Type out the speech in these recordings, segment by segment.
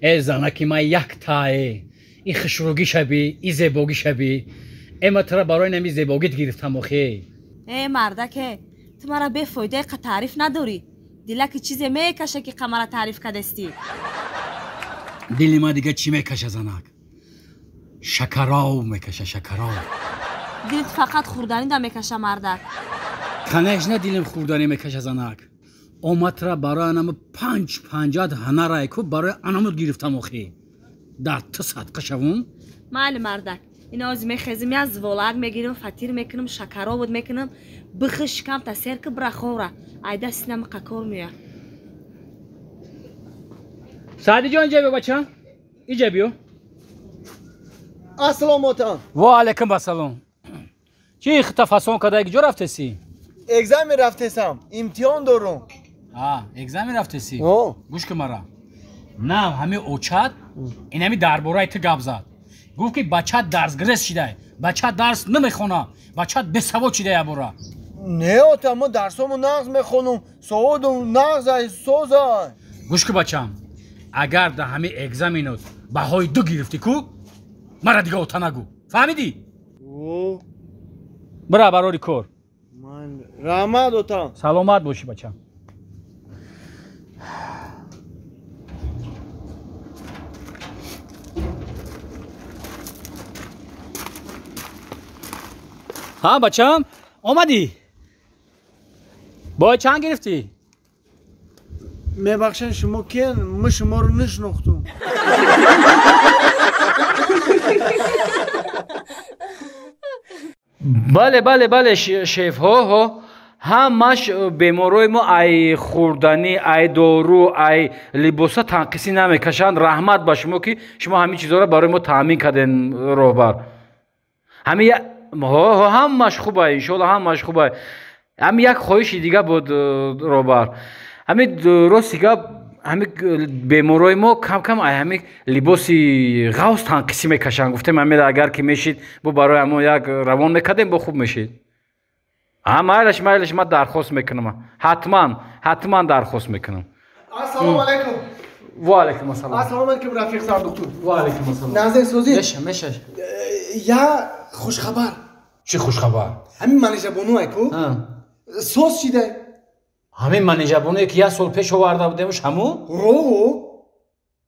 Э занаки ман яктае. И хушругӣ шаби, и зебогӣ шаби. Э ман тура барои нами зебогит гирифтам охе. Э мардаке, ту мара бефоидаи қа таъриф надорӣ. Дилаки чизе мекаша ки қа мара таъриф кардастӣ. Дили ман дига чӣ мекаша занак? Шакаров мекаша, шакаров. Дилит фақат хӯрданӣ да мекаша мардак. Конечно дилим хӯрданӣ мекаша занак. Омадра барои анаму 5-50 ҳанарай ку барои анамуд гирифтам охи. Дар ту садқа шавум? Майли мардак, ина ози мехезим, як зволак мегирим, фатир мекунам, шакаровуд мекунам, бихи шикамта сер ки бира ховра. Айда синама қакор меояд. Саъдиҷон, иҷа биё бача, иҷа биё. Ассалому алайкум. Ва алайкум ассалом. Чӣ хита фасон карда, ҷо рафтесӣ? Экзамен рафтесам, имтиҳон дорум. Экзамен рафтесӣ? Гӯш кун мара. На, ҳами очат инами дар бораи ту гап зад. Гуфт ки бачат дарсгирез шидай, бачат дарс намехона, бачат бесавод шидай ябора. Не, ота, мо дарсому нағз мехонум, саводум нағзай, созай. Гӯш кун бачам, агар дар ҳами экзаменот баҳои 2 гирифтӣ ку, мара дига ота нагӯ. Фаҳмидӣ? Бира барори кор. Раҳмат ота. Саломат бошӣ бачам. Ҳа бачам, омадӣ? Бой чанд гирифтӣ? Мебахшед, шумо киян? Мо шуморо нашинохтум. Бале, бале, бале, шеф, ҳо, ҳо. Ҳамаш беморои мо ай хӯрданӣ, ай дору, ай либоса танқисӣ намекашанд. Раҳмат ба шумо ки шумо ҳамин чизҳоро барои мо таъмин карден, роҳбар. Ҳамин ҳо, ҳо, ҳамаш хубай, иншоалло ҳамаш хубай. Ҳамин як хоҳиши дига буд, роҳбар. Ҳамин рости гап, ҳамин беморои мо кам-кам ай ҳамин либоси ғавз танқисӣ мекашанд. Гуфтем ҳамин агар ки мешид, бо барои ҳамон як равон мекардем, бо хуб мешид. А майлаш, майлаш, ман дархост мекунам. Ҳатман, ҳатман дархост мекунам. Ассалому алайкум. Ва алайкум ассалом. Ассалому алайкум, рафиқ сардухтур. Ва алайкум ассалом. Назар созӣ? Меша, меша. Я хушхабар. Чӣ хушхабар? Ҳамин манижабону айку? Соз шида. Ҳамин манижабонуе ки як сол пеш оварда будемш, ҳамун? Ро.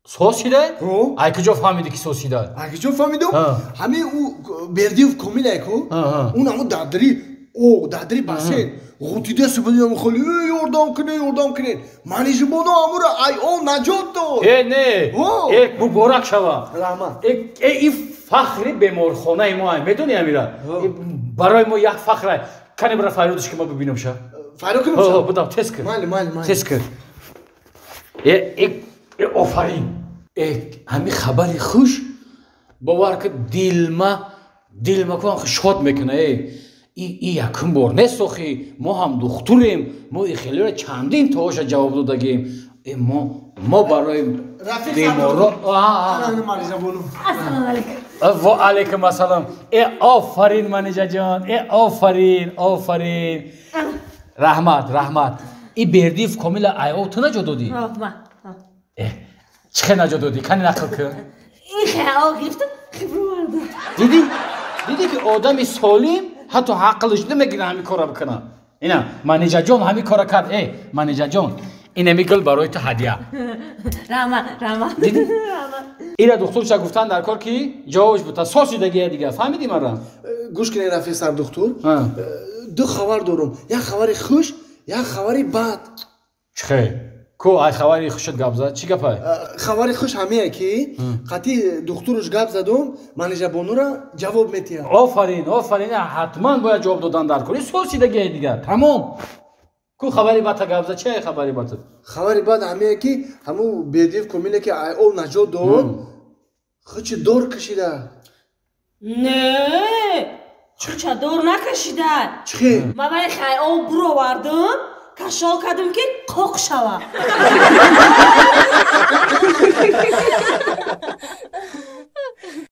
Соз шида? Ро. Ай куҷо фаҳмидӣ ки соз шида? Ай куҷо фаҳмидум? Ҳамин ӯ Бердиев Комил айку? Он ҳамун дадри, о, дадри бассейн. Ғутида субҳ холи, ёрдам кунед, ёрдам кунед. Манижабону ҳамуро ай о наҷот дод. Э, не. Э, муборак шава. Раҳмат. Э, ин фахри беморхонаи мо ай, медонӣ амира? Барои мо як фахр ай. Кане бира фарёдаш ки мо бибинем ша. Фарёд кунем ша? Будам, тез кун. Майли, майли, майли. Тез кун. Э, э, э, офарин. Э, ҳамин хабари хуш бовар ки дилма, дилма ку шод мекуна, э. И якум бор нест охи, мо ҳам духтурем, мо и хелеро чандин тоша ҷавоб додагем. Э, мо барои беморо. Ассалому алайкум. Ва алайкум ассалом. Э, офарин манижаҷон, э, офарин, офарин. Раҳмат, раҳмат. И Бердиев Комила ай о ту наҷот додӣ? Э, чӣ хел наҷот додӣ? Кани нақл кун. Ин хел гирифтам, хиброварда. Дидӣ? Дидӣ ки одами солим ҳатто ҳақлиш намегирад ҳамин корро бикунад. Ина манижаҷон ҳамин корро кард. Э, манижаҷон, инами гул барои ту ҳадя. Раҳмат, раҳмат. Дидӣ? Ира духтурша гуфтан дар кор ки ҷавобш бута сосидагия дига. Фаҳмидӣ мара? Гӯш кунед, рафиқ сардухтур. Ду хабар дорум. Як хабари хуш, як хабари бад. Чӣ хел? Ку ай хабари хушат гап зад? Чӣ гапай? Хабари хуш ҳамее ки қатъи духтуруш гап задум, манижабонура ҷавоб метиҳад. Офарин, офарин, ҳатман бояд ҷавоб додан дар кор. Сосидагия дига. Тамом. Ку хабари бадта гап зад? Чӣ хабари бад? Хабари бад ҳамее ки ҳамун Бердиев Комиле ки ай о наҷот дод, хучи дор кашида. Не, хуча дор накашида. Чӣ хел? Ман вале хай о буровардум, кашол кардум ки қоқ шава.